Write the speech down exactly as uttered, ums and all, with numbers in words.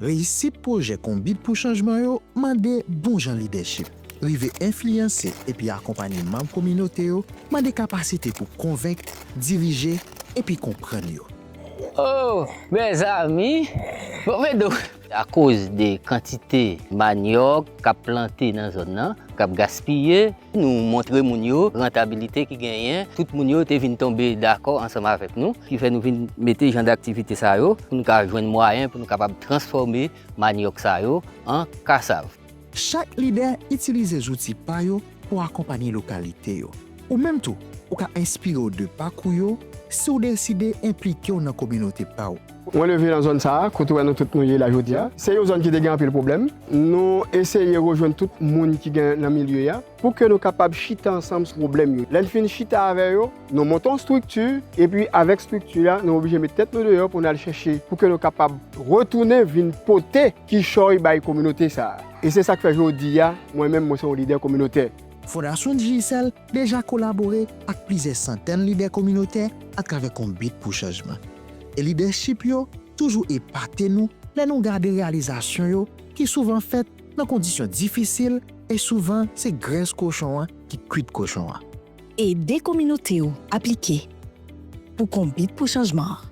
Reyisit pwojè Konbit pou Chanjman yo mande bon jan lidèchip. Rive enfliyanse epi akonpanye manm kominote yo mande kapasite pou konvenk, dirije, epi konprann yo. Oh, mezanmi! Bon, men do. Akoz de kantite manyòk k ap plante nan zòn nan, k ap gaspiye, nou montre moun yo rantabilite ki genyen. Tout moun yo te vin tonbe dakò ansanm avèk nou, ki fè nou vin mete jan daktivite sa yo pou nou ka jwenn mwayen pou nou kapab transfòme manyòk sa yo an kasav. Chak lidè itilize zouti pa yo pou akonpanye lokalite yo. Ou menm tou, ou ka enspire w de pakou yo si w deside enplike w nan kominote pa w. Mwen leve nan zòn sa a, kote w wè nou tout nou ye la jodi a. Se yon zòn ki te gen anpil pwoblèm. Nou eseye rejwenn tout moun ki gen nan milye a pou ke nou kapab chita ansanm sou pwoblèm yo. Lè n fin chita avè yo, nou monte yon estrikti, epi avèk estrikti a, nou oblije met tèt nou deyò pou n al chèche, pou ke nou kapab retounen vin pote kichòy bay kominote sa a. E se sa k fè jodi a, mwen menm, mwen se yon lidè kominotè. Fondasyon Digicel deja kolabore ak plizyè santèn lidè kominotè atravè Konbit pou Chanjman. E lidèchip yo toujou epate nou lè nou gade reyalizasyon yo ki souvan fèt nan kondisyon difisil e souvan se grès kochon an ki kwit kochon an. Ede kominote w aplike pou Konbit pou Chanjman an.